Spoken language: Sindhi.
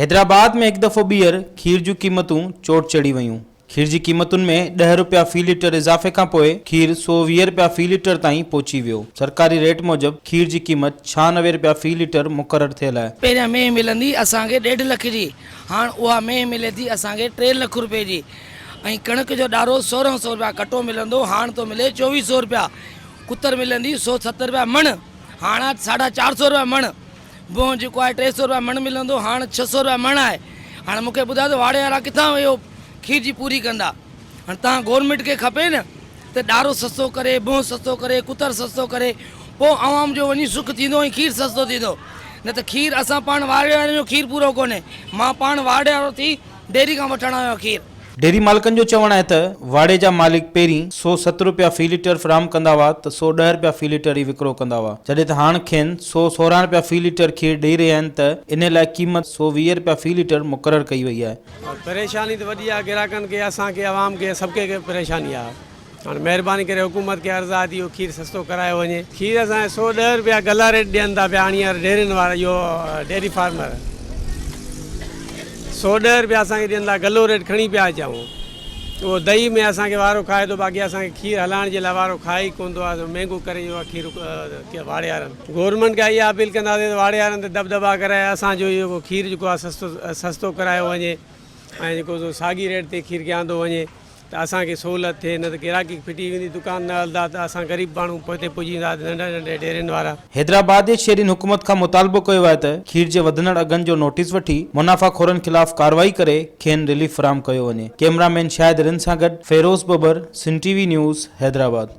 حيدرآباد ۾ هڪ دفعو ٻيهر کير جون قيمتون چوٽ چڙهي ويون. کير جي قيمتن ۾ ڏهه رپيا في ليٽر اضافي کانپوء کير 120 رپيا في ليٽر تائين پهچي ويو. سرڪاري ريٽ موجب کير جي قيمت 96 رپيا في ليٽر مقرر ٿيل آهي. پهريان مينهن ملندي اسان کي ڏيڍ لک جي هاڻ اها مينهن ملي ٿي اسان کي ٽي لک روپئي جي ۽ ڪڻڪ جو ڏارو سورهن سئو رپيا ڪٽو ملندو هاڻ ٿو ملي چوويهه سئو رپيا ڪتر ملندي سو ستر رپيا مڻ هاڻ ساڍا چار سئو رپيا مڻ بوهه جيڪو آهي ٽي سئو رپيا مڻ ملندو هاڻ ڇهه سئو رپيا مڻ آهي هاڻ مون کي ٻڌايو ته واڙي وارا ڪٿان اهو کير جي پوري ڪندا هاڻ تان گورنمينٽ کي کپي نه ته ڏارو سستو ڪري بوهه سستو ڪري ڪتر سستو ڪري پوء عوام جو وڃي سک ٿيندو ۽ کير سستو ٿيندو نه ته کير اسان پاڻ واڙي وارن جو کير پورو ڪونهي مان پاڻ واڙي وارو ٿي ڊيري کان وٺڻ آيو آهيان کير. ڊيري مالڪن جو چوڻ آهي ته واڙي جا مالڪ پهرين 107 رپيا في ليٽر فراهم ڪندا هئا ته 110 رپيا في ليٽر ئي وڪرو ڪندا هئا جڏهن ته هاڻ کين 116 رپيا في ليٽر کير ڏئي رهيا آهن ته ان لاء قيمت 120 رپيا في ليٽر مقرر ڪئي وئي آهي. پريشاني ته وڏي آهي گراهڪن کي اسان کي عوام کي سڀ ڪنهن کي پريشاني آهي. هاڻ مهرباني ڪري حڪومت کي عرض آهي ته اهو کير سستو ڪرايو وڃي. کير اسان کي 110 رپيا گلا ريٽ ڏين ٿا پيا هاڻي ڊيرين وارا اهو ڊيري فارمر 110 رپيا اسان کي ڏين ٿا گلو ريٽ کڻي پيا اچون اهو دهي ۾ اسان کي وارو کائي ٿو باقي اسان کي کير هلائڻ جي لاء وارو کائي ئي ڪونه ٿو مهنگو ڪري اهو کير واڙيارن گورنمينٽ کي اها اپيل ڪنداسين ته واڙيارن تي دٻدٻا ڪرائي اسان جو اهو کير جيڪو آهي سستو سستو ڪرايو وڃي ۽ جيڪو سو ساڳي ريٽ تي کير کي آندو وڃي ته اسان کي سهولت ٿئي نه ته گراهڪي ڦٽي ويندي دڪان نه هلندا ته اسان غريب ماڻهو پوئتي پڄي ويندا ننڍن ننڍي ڊيرين وارا. حيدرآباد جي شهرين حڪومت کان مطالبو ڪيو آهي ته کير جي وڌندڙ اگهن جو نوٽيس وٺي منافع خورن خلاف ڪارروائي ڪري کين رليف فراهم ڪيو وڃي. ڪئميرا مين شاهد رند سان گڏ Feroz Babbar, Sindh T V news, Hyderabad.